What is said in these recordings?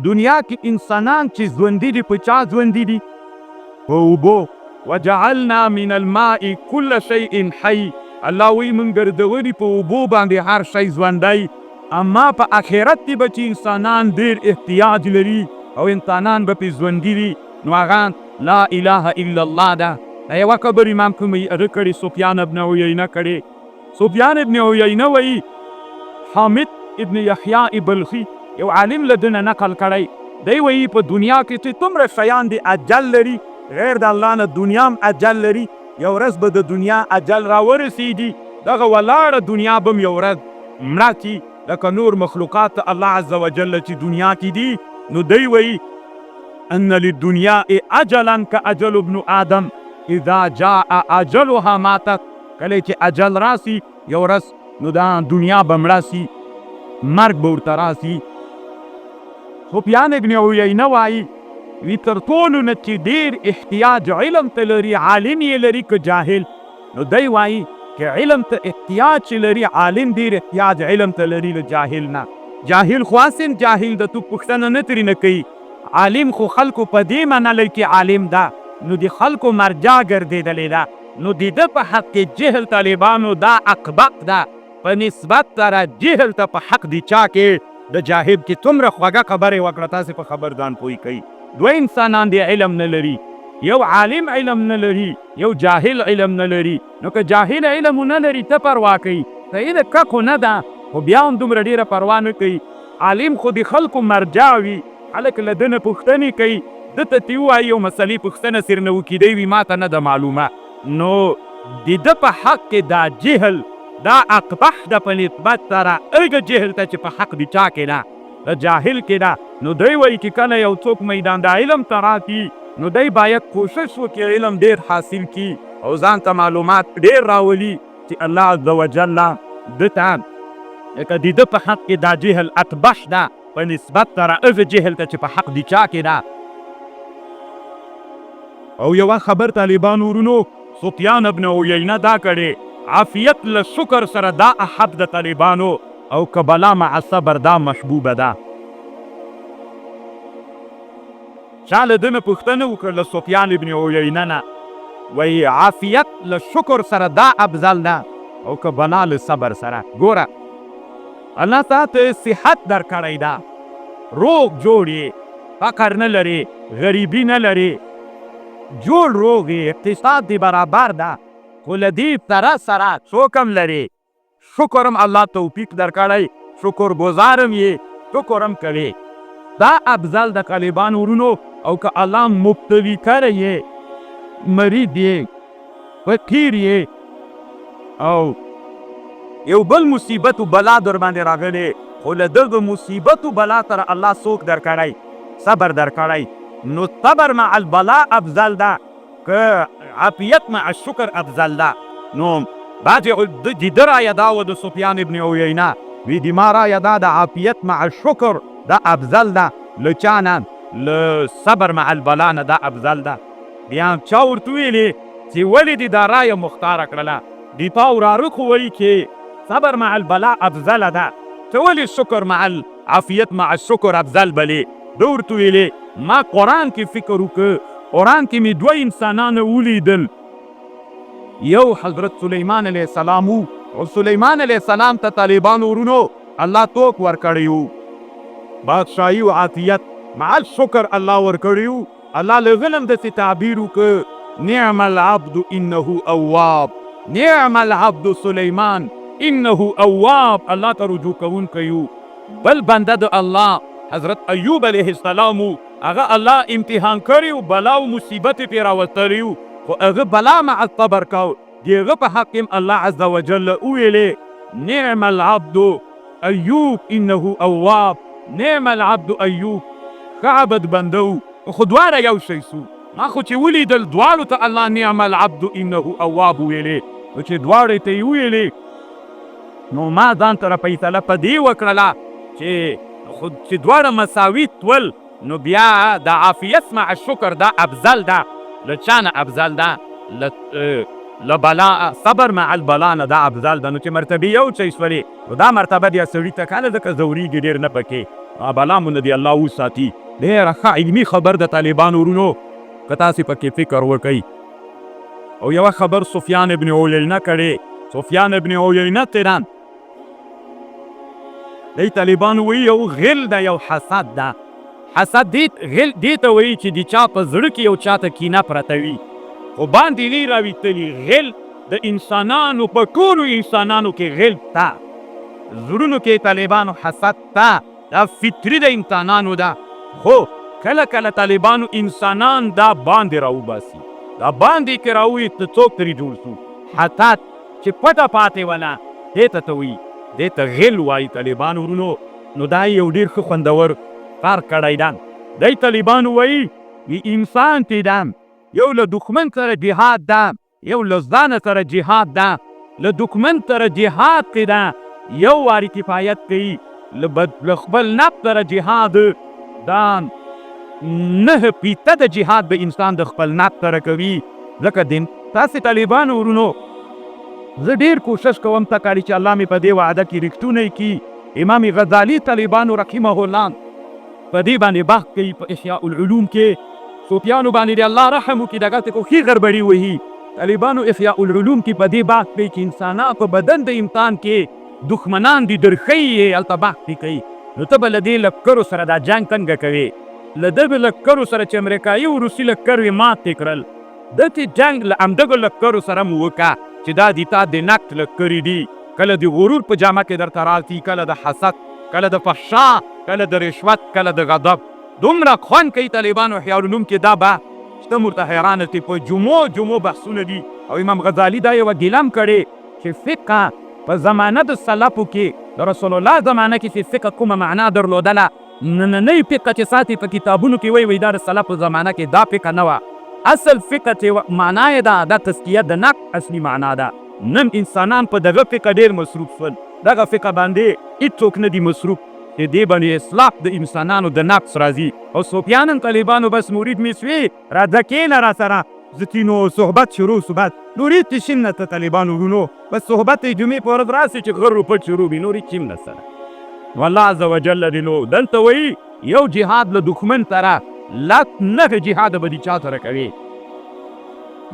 دنیا کې انسانان چې ژوندي دي، په چا ژوندي دي؟ په اوبو. وجعلنا من الماء كل شيء حي. الله وایي موږ ګرځولي په اوبو باندې هر شی ژوندی. اما په آخرت کې به چې انسانان ډېر احتیاج لري او انسانان به پرې ژوندي وي، نو هغه لا اله الا الله ده. دا یوه خبر امام کوم هغه کړې، سفیان ابن عیینه کړې. سفیان ابن عیینه وایي حامد ابن یحیی بلخي یو عالم له ده نه نقل کړی دی، وایي په دنیا کې چې څومره شیان دي اجل لري، غیر د الله نه دنیا هم اجل لري. یو ورځ به د دنیا اجل راورسیږي، دغه ولاړه دنیا به هم یو ورځ مړه کړي، لکه نور مخلوقات الله عز وجل چې دنیا کې دي. نو دی وایي ان للدنیا اجلا کاجل ابن آدم اذا جاء اجلها ماتت. کله چې اجل راسي یو ورځ، نو دا دنیا به مړه سي، مرګ به ورته راسي. سفیان ابن عیینه وایي وی تر ټولو نه چې ډېر احتیاج علم ته لري، عالم یې لري که جاهل؟ نو دی وایي چې علم ته احتیاج چې لري، عالم ډېر احتیاج علم ته لري له جاهل نه. جاهل خو هسې هم جاهل ده، څوک پوښتنه نه ترېنه کوي. عالم خو خلکو په دې منلی چې عالم ده، نو د خلکو مرجع ګرځېدلې ده، نو د ده په حق کې جهل طالبانو دا اقبق ده په نسبت سره جهل ته په حق د چا کې، د جاهل کې. څومره خوږه خبره یې وکړه، تاسې په خبر ځان پوه کړئ. دوه انسانان دي علم نه لري، یو عالم علم نه لري، یو جاهل علم نه لري. نو که جاهل علم نه لري ته پروا کوي، صحیح ده که خو نه ده، خو بیا هم دومره ډېره پروا نه کوي. عالم خو د خلکو مرجع وي، خلک له ده نه پوښتنې کوي، ده ته ترې ووایي یو مسئلې پوښتنه څرنه وکړي، دی وي ماته نه ده معلومه. نو د ده په حق کې دا جهل دا اقبح ده په نسبت سره هغه جهل ته چې په حق د چا کې ده، د جاهل کې ده. نو دی وایي چې کله یو څوک میدان د علم ته راشي، نو دی باید کوشش وکړي علم ډېر حاصل کړي او ځان ته معلومات ډېر راولي چې الله عز وجل ده ته لکه د ده په حق کې دا جهل اقبح ده په نسبت سره هغه جهل ته چې په حق د چا کې ده. او یوه خبر طالبانو ورونو، سفیان ابن عیینه دا کړې، عافیت له شکر سره دا احب د طالبانو، او که بلا مع صبر دا محبوبه ده. چا له ده نه پوښتنه وکړه له سفیان ابن عیینه نه، وایي عافیت له شکر سره دا افضل ده او که بلا له صبر سره؟ ګوره الله تا ته صحت درکړی ده، روغ جوړ یې، فقر نه لرې، غریبي نه لرې، جوړ روغ یې، اقتصاد دې برابر ده، خو له دې سره سره څوک هم لرې، شکر هم الله توفیق درکړی، شکر ګزار هم یې، شکر هم کوې، دا افضل د طالبانو ورونو. او که الله مبتلي کړی یې، مریض یې، فقیر یې، او یو بل مصیبت و بلا در باندې راغلی، خو له دغه مصیبت و بلا سره الله څوک درکړی، صبر درکړی، نو صبر مع البلا افضل ده که عافیت مع الشکر افضل ده؟ نو بعضې د ده رایه دا وه د سفیان ابن عیینه، وی د ما رایه دا ده عافیت مع الشکر دا افضل ده له چا نه؟ له صبر مع البلا نه دا افضل ده. بیا چا ورته وویلې چې ولې دې دا رایه مختاره کړله، د تا وراره خو وایي چې صبر مع البلا افضله ده، ته ولې شکر مع العافیت مع الشکر افضل بلې؟ ده ورته ویلې ما قرآن کې فکر وکړ، قرآن کې مې دوه انسانان ولیدل، یو حضرت سلیمان علیه السلام وو، او سلیمان علیه السلام ته طالبانو ورونو الله توک ورکړی وو، بادشاهي او عافیت مع الشکر الله ورکړی وو. الله له غنم داسې تعبیر وکړ، نعم العبد انه اواب، نعم العبد سلیمان انه اواب، الله ته رجوع کوونکی وو. بل بنده د الله حضرت ایوب علیه السلام وو، هغه الله امتحان کړی وو، بلا او مصیبت یې پرې راوستلی وو، خو هغه بلا مع الصبر کاوه، د هغه په حق کې هم الله عز وجل وویلې، نعم العبد ایوب انه اواب، نعم العبد ایوب، ښه عبد بنده وو، خو دواړه یو شی سو. ما خو چې ولیدل دواړو ته الله نعم العبد انه اواب وویلې، نو چې دواړو ته یې وویلې نو ما ځان سره فیصله په دې وکړله چې خو چې دواړه مساوي سول نو بیا د عافیت مع الشکر دا افضل ده له چا نه افضل ده؟ له بلا صبر مع البلا نه دا افضل ده. نو چې مرتبې یو شی سولې نو دا مرتبه بیا سړي ته کاله ځکه ځورېږي ډېر نه پکې. بلا مو نه دی الله وساتي. ډېره ښه علمي خبر د طالبانو ورونو، که تاسې پکې فکر وکئ. او یوه خبر سفیان ابن عیینه کړې، سفیان ابن عیینه تیران دی طالبانو وایي یو غل ده، یو حسد ده. حسد دې غل دې ته وایي چې د چا په زړه کې یو چا ته کینه پرته وي، خو باندې نه راویستلي. غل د انسانانو په ټولو انسانانو کې غل تا زړونو کې طالبانو حسد تا، دا فطري د انسانانو ده. خو کله کله طالبانو انسانان دا باندې راوباسي، دا باندې کې راوویست څوک ترې جوړ سو. حسد چې پټه پاتې وله دې ته ته وایي، دې ته غل وایي طالبانو ورونو. نو دا یو ډېر ښه خوندور کار کړی ده. دی طالبانو وایي وی انسان چې ده یو له دښمن سره جهاد ده، یو له ځانه سره جهاد ده. له دښمن سره جهاد کې ده یو واري کفایت کوي، له خپل نفس سره جهاد دا نه پیته د جهاد به انسان د خپل نفس سره کوي. ځکه دین تاسې طالبانو ورونو زه ډېر کوشش کوم تکاري چې الله مې په دې وعده کې رښتونی کړي. امام غزالي طالبانو رحمه الله په دې باندې بحث کوي په احیاء العلوم کې. صوفیانو باندې دې الله رحم وکړي، دغسې خو ښې غربړې وهي. طالبانو احیاء العلوم کې په دې بحث کوي چې انسانان په بدن د انسان کې دښمنان دي درښیي یې، هلته بحث پرې کوي. نو ته به له دې لښکرو سره دا جنګ څنګه کوې؟ له دغو لښکرو سره چې امریکایي او روسي لښکرو یې ماتې کړل، داسې جنګ له همدغو لښکرو سره مو وکړه چې دا دي تا د نقد لښکرې دي، کله د غرور په جامه کې درته راسي، کله د حسد، کله د فحشا، کله د رشوت، کله د غضب. دومره خوند کوي طالبانو احیاء العلوم کې دا بحث چې ته ورته حیرانه شې. په جمعو جمعو بحثونه دي. او امام غزالي دا یوه ګیله هم کړې چې فقه په زمانه د سلفو کې، د رسول الله زمانه کې چې فقه کومه معنا درلودله، نننۍ فقه چې ساتي په کتابونو کې وایي، وایي دا د سلفو زمانه کې دا فقه نه وه. اصل فقه چې معنا یې ده دا تزکیه د نفس اصلي معنا ده. نن انسانان په دغه فقه ډېر مصروف شول، دغه فقه باندې هیڅوک نه دي مصروف چې دې باندې اصلاح د انسانانو د نفس راځي. او صوفیان هم طالبانو بس مرید مې سوې، راځه کښېنه راسره، زه تي نو صحبت شروع سو، بس نور هیڅ شي نه ته طالبانو ورونو، بس صحبت یې جمعې په ورځ راسي چې غر روپټ شروع وي، نور هیڅ هم نه سره. نو الله عز وجل دې نو دلته وایي یو جهاد له دښمن سره لس نهه جهاده به دې چا سره کوې.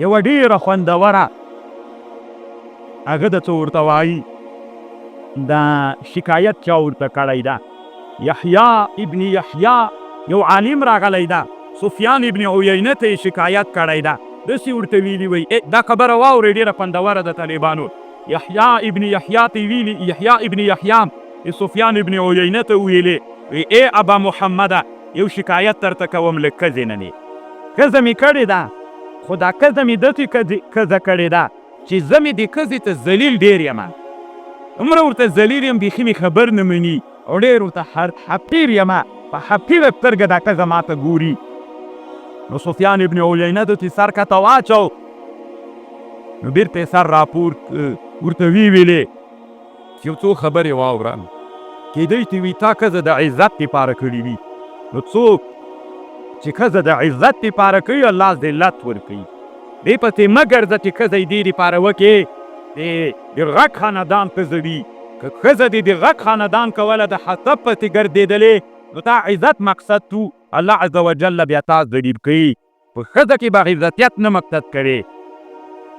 یوه ډېره خوندوره هغه د څه ورته وایي، دا شکایت چا ورته کړی ده، یحیی ابن یحیی یو عالم راغلی ده، سفیان ابن عیینه ته یې شکایت کړی ده، داسې ورته ویلي وایي، دا خبره واورئ ډېره خوندوره ده طالبانو. یحیی ابن یحیی ته ویلي، یحیی ابن یحیی سفیان ابن عیینه ته ویلي، وی ای ابا محمده یو شکایت درته کوم له ښځې نه مې ښځه مې کړې ده، خو دا ښځه مې داسې ښځه کړې ده چې زه مې دې ښځې ته ذلیل ډېر یم، دومره ورته ذلیل یم بیخي مې خبر نه مني او ډېر ورته حقیر یم، په حقیره سترګه دا ښځه ماته ګوري. نو سفیان ابن عیینه داسې سر کته واچو، نو بیرته یې سر راپورت ورته ویې ویلې چې یو څو خبرې واوره، کېدای شي وي تا ښځه د عزت دپاره کړې وي، نو څوک چې ښځه د عزت دپاره کوي الله ذلت ورکوي. دې پسې مه ګرځه چې ښځه یې دې دپاره وکړې چې د غټ خاندان ښځه وي، که ښځه دې د غټ خاندان کوله د حسب پسې ګرځېدلې نو تا عزت مقصد تو، الله عز وجل بیا تا ذلیل کوي. په ښځه کې به عزتیت نه مقصد کوي.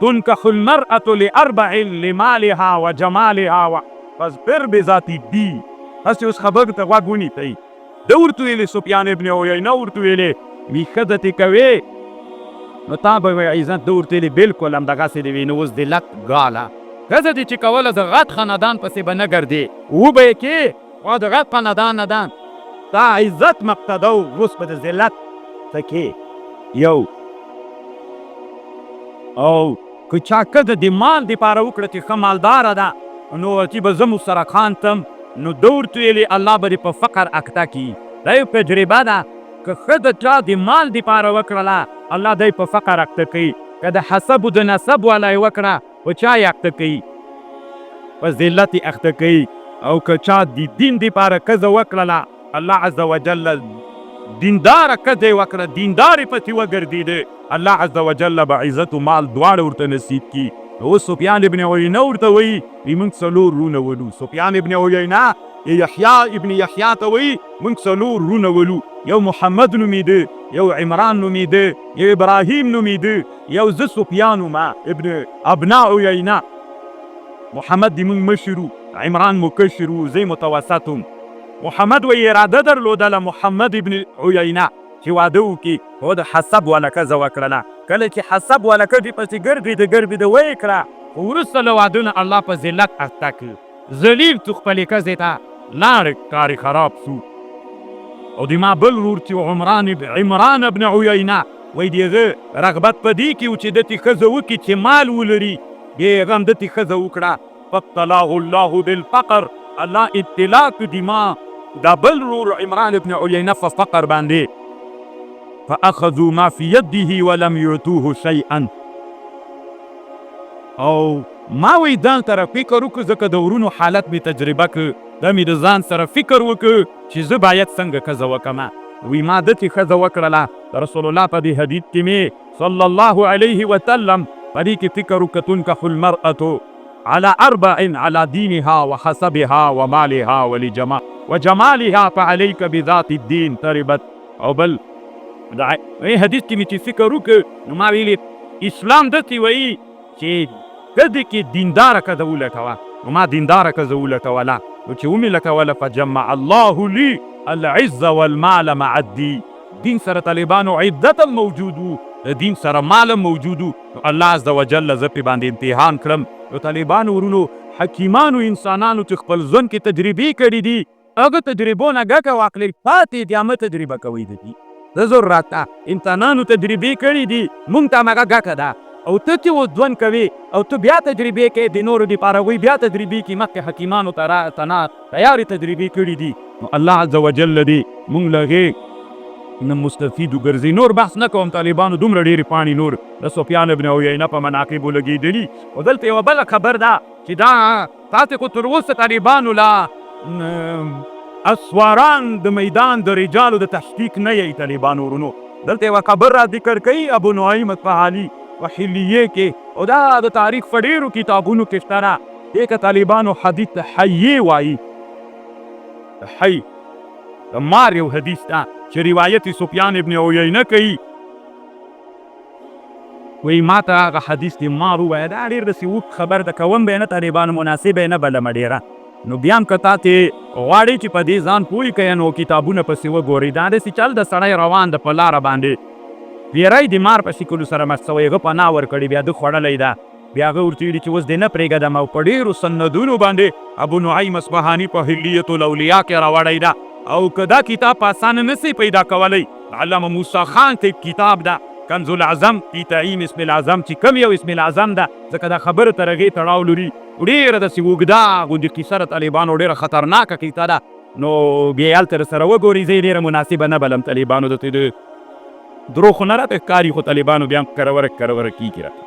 تنکح المرأة لأربع لمالها وجمالها و فاظفر بذات الدین. هسې اوس خبرو ته غوږ ونیسئ. ده ورته ویلې، سفیان ابن عیینه ورته ویلې، وی ښځه تې کوې نو تا به وی عزت. ده ورته ویلې بلکل همدغسې دې وي، نو اوس ذلت ګاله. ښځه دې چې کوله د غټ خاندان پسې به نه ګرځې، وبه یې کې خو د غټ خاندان نه ده، تا عزت مقصده و، اوس به د ذلت څه کې یو. او که چا ښځه د مال دپاره وکړه چې ښه مالداره ده نو چې به زه مو سره خاندم، نو ده ورته ویلې الله به دې په فقر اخته کړي. دا یو تجربه ده، که ښځه چا د مال دپاره وکړله الله دی په فقر اخته کوي، که د حسب و د نسب والا یې وکړه په چا یې اخته کوي، په ذلت یې اخته کوي. او که چا د دین دپاره ښځه وکړله الله عز وجل دینداره ښځه یې وکړه، دیندارې پسې وګرځېده، الله عز وجل به عزت و مال دواړه ورته نصیب کړي. نو اوس سفیان ابن عیینه ورته وایي وی موږ څلور وروڼه ولو. سفیان ابن عیینه یحیی ابن یحیی ته وایي موږ څلور وروڼه ولو، یو محمد نومېده، یو عمران نومېده، یو ابراهیم نومېده، یو زه سفیان وم ابن ابنا عیینه. محمد د موږ مشر و، عمران مو کشر و، زه متوسط وم. محمد وایي اراده درلودله محمد ابن عیینه چې واده وکړي، خو د حسب واله ښځه وکړله. کله چې حسب واله ښځې پسې ګرځېده ګرځېده ویې کړه، خو وروسته له واده نه الله په ذلت اخته کړ، ذلیل سو، خپلې ښځې ته لاړ، کار یې خراب سو. او د ما بل ورور چې عمران عمران ابن عیینه وایي د هغه رغبت په دې کې و چې ده ترې ښځه وکړي چې مال ولري، بیا یې هغه هم ده ترې ښځه وکړه. فابتلاه الله بالفقر، الله ابتلا کړ د ما دا بل ورور عمران ابن عیینه په فقر باندې. فاخذوا ما فی یده ولم یعطوه شیئا. او ما وایي ځان سره فکر وکړ، ځکه د ورونو حالت مې تجربه کړ، دا مې د ځان سره فکر وکړ چې زه باید څنګه ښځه وکړم. وایي ما داسې ښځه وکړله، د رسول الله په دې حدیث کې مې صلی الله علیه وسلم په دې کې فکر وکړ، تنکح المرأة على اربع على دینها وحسبها ومالها ولجمال وجمالها فعليك بذات الدین تربت. او بل د حدیث کې مې چې فکر وکړ نو ما ویلې اسلام داسې وایي چې ښځې کې دینداره ښځه ولټوه، نو ما دینداره ښځه ولټوله، نو چې ومې لټوله فجمع الله لي العز والمال مع الدین، دین سره طالبانو عزت هم موجود وو، د دین سره مال هم موجود وو، نو الله عز وجل زه پرې باندې امتحان کړم. نو طالبانو ورونو، حکیمانو انسانانو چې خپل ژوند کې تجربې کړې دي، هغه تجربو نه ګټه واخلئ، پاتې بیا مه تجربه کوئ. د دې د ضرورت ده، انسانانو تجربې کړې دي، مونږ ته همغه ګټه ده. او ته چې اوس ژوند کوې او ته بیا تجربې کوې د نورو دپاره، هغوی بیا تجربې کوي، مخکې حکیمانو ته تنا تیارې تجربې کړې دي. نو الله عز وجل دې مونږ له هغې نه مستفید وګرځي. نور بحث نه کوم، طالبانو دومره ډېرې پاڼې نور د سفیان ابن عیینه په مناقبو لګېدلي. او دلته یوه بله خبر ده چې دا تاسې خو تر اوسه طالبانو لا اسواران د میدان د رجالو د تحقیق نه یئ. طالبانو ورونو، دلته یوه خبر را ذکر کوي ابو نعیم اصفهاني په حلیې کې، او دا د تاریخ په ډېرو کتابونو کې شته ده، دې ته طالبانو حدیث حیې وایي. حی د مار یو حدیث ده چې روایت سفیان ابن عیینه کوي. وایي ما ته هغه حدیث دی مار ووایه، دا ډېر داسې اوږد خبر ده، کوم به یې نه طالبانو مناسبه یې نه بلمه ډېره. نو بیا هم که تاسې غواړئ چې په دې ځان پوه کړئ نو کتابونه پسې وګورئ. دا داسې چل د سړی روان ده په لاره باندې، پیری د مار په شکلو سره مخ سوی، هغه پناه ورکړې، بیا ده خوړلی ده، بیا هغه ورته ویلي چې اوس دې نه پرېږدم. او په ډېرو سندونو باندې ابو نعیم اصفهاني په حلیة الاولیا کې راوړی ده. او که دا کتاب په اسانه نه سئ پیدا کولی، علامه موسی خان ته کتاب ده کنز الاعظم فی تعیم اسم الاعظم، چې کوم یو اسم الاعظم ده، ځکه دا خبره تر هغې تړاو لري. ډېره داسې اوږده غوندې قصه ده طالبانو، ډېره خطرناکه قصه ده، نو بیا یې هلته سره وګورئ. زه یې ډېره مناسبه نه بلم طالبانو، داسې د درو خو نه راته ښکاري، خو طالبانو بیا هم کروره کروره کېږي راته.